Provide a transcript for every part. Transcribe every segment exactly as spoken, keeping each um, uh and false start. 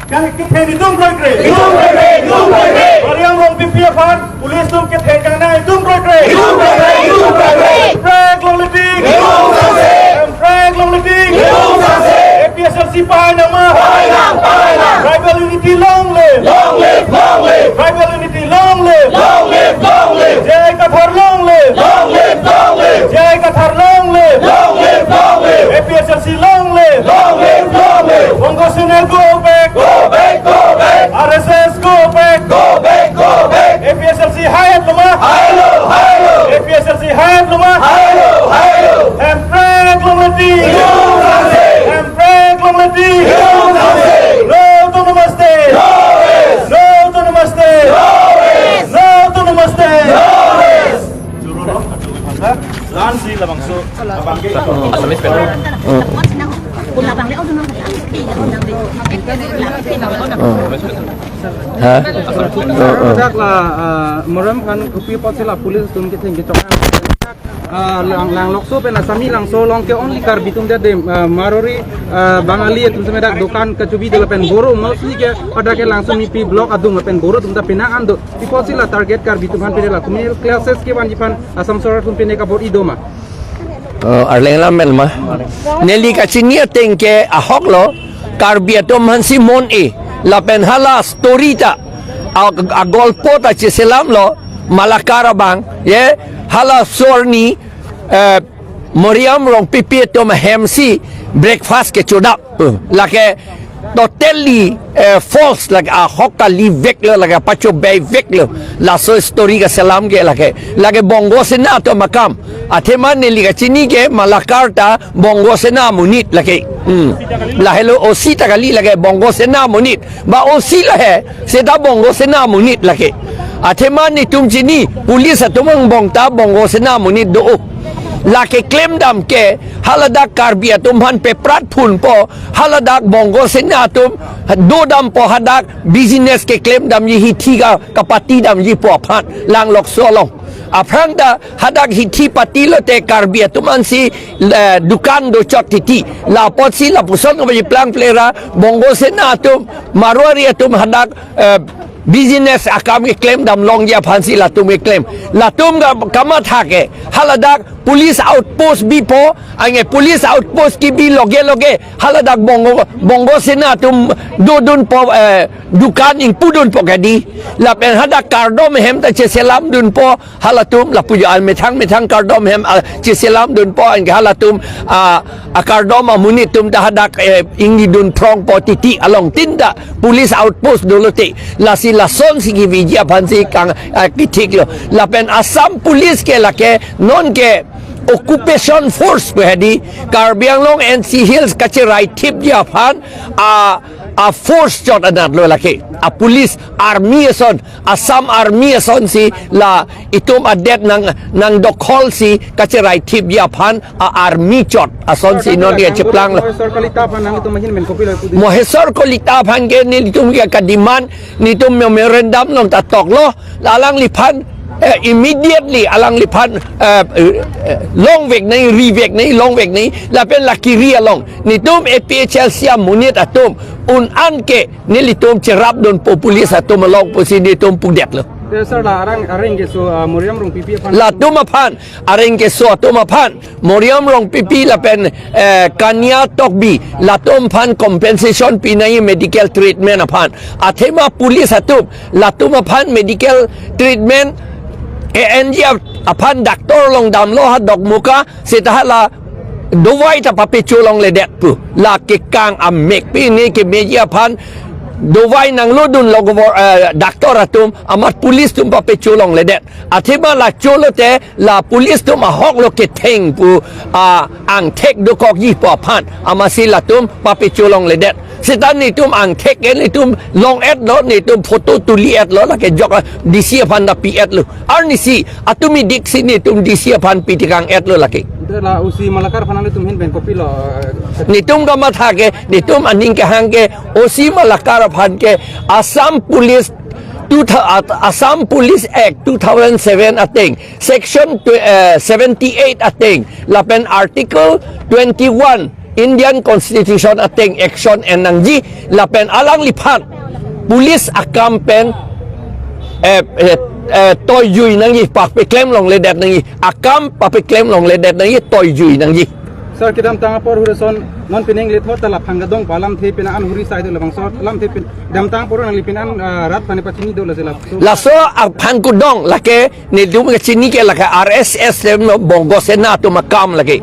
Kan ketheng itum kroikre. Itum kroikre, itum kroikre. Mariam Rongpipi aphan police atum ketheng kangnang itum kroikre. Itum kroikre, itum kroikre. Hemprek longle tik. Itum sangse. Hemprek longle tik. Itum sangse. A P H L C pahainang ma. Pahainang, pahainang. Tribal unity long live. Long live, long live. Tribal unity long live. Long live, long live. J I Kathar long live. Long live, long live. J I Kathar long live. Long live, long live. A P H L C long live. Long live, long live. Bongo Sena go back. Go back, go back. R S S go back. Go back, go back. A P H L C haihet lo ma. Hailo, hailo. A P H L C haihet lo ma. Hailo, hailo. Hemprek longle tik. Itum sangse. Hemprek longle tik. Itum sangse. No autonomous state. No rest. No autonomous state. No rest. No autonomous state. No rest. Lansi labangso, labang ke. Assamese pen. Ha? Dak la, ah, Mariam aphan kopi apotsi la police atum ketheng kechok. Ah, lang, Langlokso pen Assami Langso along ke only Karbi atum ta de, ah, Marwari, ah, Bangali atum seme dak dokan kachobi do lapen Boro mostly ke pada ke Langsomipi block adung lapen Boro atum ta penang an do. Pi apotsi la target Karbi atum aphan pine la communal clashes kevanji aphan Assam sorkar atum pine kabor-i do ma? Oh, arleng lam el ma. Neli kachini ateng ke ahok lo, Karbi atum aphansi mon-e. Lapen hala story ta, a, agolpo ta cheselam lo, Malakar abang, ye, hala sorni, eh, Mariam Rongpipi atum ahemsi breakfast kechodap. Lake totally, eh, false, lake ahok kalivek lo, lake pachobei vek lo. Laso story kaselam ke lake. Lake Bongo Sena atum akam. Athema neli kachini ke Malakar ta Bongo Sena amonit lake. Hmm. Lahelo O C ta kali, lake Bongo Sena amonit. Ba O C lahei, seta Bongo Sena amonit lake. Athema netum chini, police atum angbong ta Bongo Sena amonit do. Lake klemdam ke, haladak Karbi atum aphan peprat phunpo, haladak Bongo Sena atum dodampo hadak business keklemdamji hithi ka, kapatidamji pu aphan, Langlokso along. Aphrang ta hadak hithi pati lote Karbi atum aphansi, eh, dukan dochot titi. La apotsi lapuson kepajiplang plera, Bongo Sena atum, Marwari atum hadak, eh, business akam keklem damlongji aphansi latum keklem. Latum ka, kamatha ke, haladak police outpost bipo, anke police outpost kebi loge loge, haladak Bongo, Bongo Sena atum dodunpo, eh, dukan ingpudunpo kadi. Lapen hadak kardom ahem ta cheselamdunpo, halatum lapujo an methang methang kardom ahem, ah, cheselamdunpo, anke halatum, ah, akardom amonit atum ta hadak, eh, ingnidun phrongpo titi alongtin ta police outpost dolote. Lasi lasonsi keviji aphansi kang, ah, kethik lo. Lapen Assam Police ke lake non ke occupation force pu hedi, Karbi Anglong N C Hills kacherai thipji aphan, ah, a force chot anat lo lake. A police army ason, Assam Army asonsi la itum adet nang, nangdokholsi kacherai thipji aphan a army chot asonsi non dia cheplang lo. Mohesor Kalita aphan nangtum ahin men kopi lo pu di. Mohesor Kalita aphan ke nelitum ke kademand, netum memorandum along ta toklo, la alangliphan, eh, immediately alangliphan, eh, eh, eh, longvek nangji, rivek nangji, longvek nangji, lapen la kiri along. Netum A P H L C amonit atum un-an ke nelitum cherapdunpo police atum along pusi netum pudetlo. Eh, sir, la arang, areng keso, ah, Mariam Rongpipi aphan. Latum aphan, areng keso atum aphan, Mariam Rongpipi lapen, eh, Kania Tokbi, latum aphan compensation pi nangji, medical treatment aphan. Athema police atum, latum aphan medical treatment, A N G ap-, aphan doctor along damlo ha Dokmoka, seta hala dovai ta papecholongledet pu. La kekang amek pine kemeji aphan dovai nanglodunlo govor-, eh, doctor atum, amat police atum papecholongledet. Athema la cholote la police atum ahok lo ketheng pu, ah, angthek dokokji pu aphan, amatsi latum papecholongledet. Seta netum angthek ke netum long-etlo, netum photo tuli-etlo, lake jok, ah, D C aphan ta pi-etlo. Arnisi, atum idiksi netum D C aphan pitikang-etlo lake. Ante la O C Malakar aphan nangtum ahin pen kopi lo, eh, netum kamatha ke, netum aning kehang ke, O C Malakar aphan ke, Assam Police two thou-, Assam Police Act two thousand seven ateng, Section tw-, eh, seventy-eight ateng, lapen Article twenty-one, Indian Constitution ateng action en nangji lapen alangliphan police akam pen, eh, eh, eh, toijui nangji, papeklem longledet nangji, akam papeklem longledet nangji, toijui nangji. Sir, kedamtang apor huri ason non pining lethot ta laphang kedong pu alamthe pina an huri sai do labangso alamthe pin, kedamtang apor nangli pin an, ah, rat pani pachini do lasi laso. Laso aphang kedong lake nelitum kachini ke lake R S S le no Bongo Sena atum akam lake.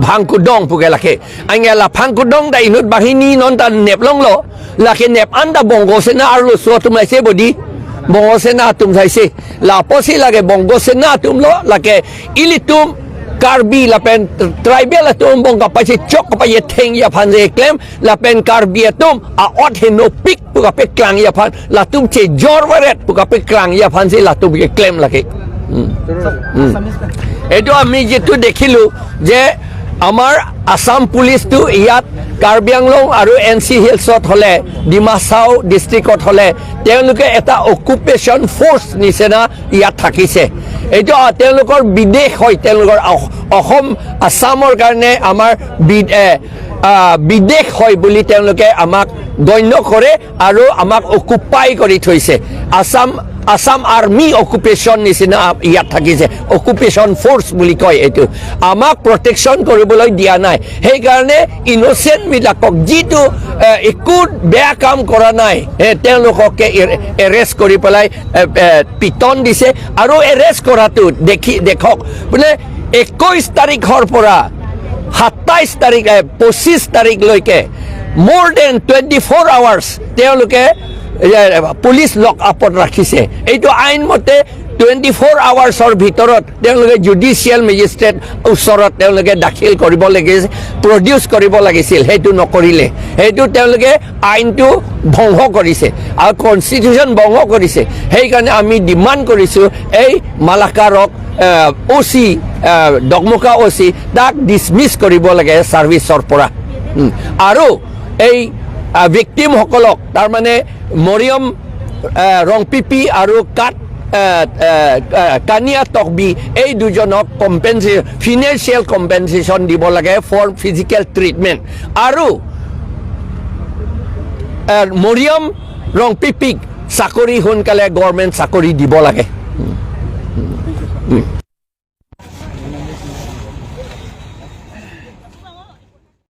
Aphang kedong puke lake. Anke laphang kedong ta inut banghini non ta nep longlo. Lake nep an ta Bongo Sena arloso atum laise bodi. Bongo Sena atum laise. Lapusi lake Bongo Sena atum lo lake ilitum Karbi lapen tribal atum bong kapachechok kapachethengji aphan si keklem lapen Karbi atum a-ot henopik pu kapeklangji aphan, latum chejor varet pu kapeklangji aphan si latum keklem lake. Hmm. Hmm. এইটো আমি যিটো দেখিলো যে আমাৰ আছাম পুলিচটো ইয়াত কাৰ্বি আংলং আৰু N C হিলছত হ'লে, ডিমা হাছাও ডিষ্ট্ৰিক্টত হ'লে তেওঁলোকে এটা অকুপেশ্যন ফ'ৰ্চ নিচিনা ইয়াত থাকিছে। এইটো, আ, তেওঁলোকৰ বিদেশ হয়, তেওঁলোকৰ অস-, অসম, আছামৰ কাৰণে আমাৰ বি-, এ, আ, বিদেশ হয় বুলি তেওঁলোকে আমাক গণ্য কৰে আৰু আমাক অকুপাই কৰি থৈছে। আছাম, আছাম আৰ্মি অকুপেশ্যন নিচিনা ইয়াত থাকিছে, অকুপেশ্যন ফ'ৰ্চ বুলি কয় এইটো। আমাক প্ৰটেকশ্যন কৰিবলৈ দিয়া নাই। সেইকাৰণে ইনচেণ্টবিলাকক যিটো, এ, একো বেয়া কাম কৰা নাই, এ, তেওঁলোককে এ-, এৰেষ্ট কৰি পেলাই, এ, এ, পিটন দিছে। আৰু এৰেষ্ট কৰাটো দেখি, দেখক, বোলে একৈশ তাৰিখৰ পৰা সাতাইশ তাৰিখ, এ, পঁচিশ তাৰিখলৈকে more than twenty four hours তেওঁলোকে, এ, পুলিচ লক আপত ৰাখিছে। এইটো আইন মতে টুৱেণ্টি ফ'ৰ আৱাৰ্ছৰ ভিতৰত তেওঁলোকে জুডিচিয়েল মেজিষ্ট্ৰেট ওচৰত তেওঁলোকে দাখিল কৰিব লাগিছিল, প্ৰডিউচ কৰিব লাগিছিল। সেইটো নকৰিলে, সেইটো তেওঁলোকে আইনটো ভংগ কৰিছে আৰু কনষ্টিটিউশ্যন ভংগ কৰিছে। সেইকাৰণে আমি ডিমাণ্ড কৰিছোঁ এই মালাকাৰক, আহ, অ' চি, আহ, ডকমকা অ' চি, তাক ডিছমিছ কৰিব লাগে ছাৰ্ভিচৰ পৰা। উম, আৰু এই, আহ, ভিক্টিমসকলক, তাৰমানে মৰিয়ম, আহ, ৰংপিপি আৰু কাট, আহ, আহ, আহ, কানিয়া তকবি, এই দুজনক কম্পেনচে-, ফিনেন্সিয়েল কম্পেনচেশ্যন দিব লাগে ফৰ ফিজিকেল ট্ৰিটমেণ্ট। আৰু, আহ, মৰিয়ম ৰংপিপিক চাকৰি সোনকালে গভৰ্ণমেণ্ট চাকৰি দিব লাগে। উম, উম, উম।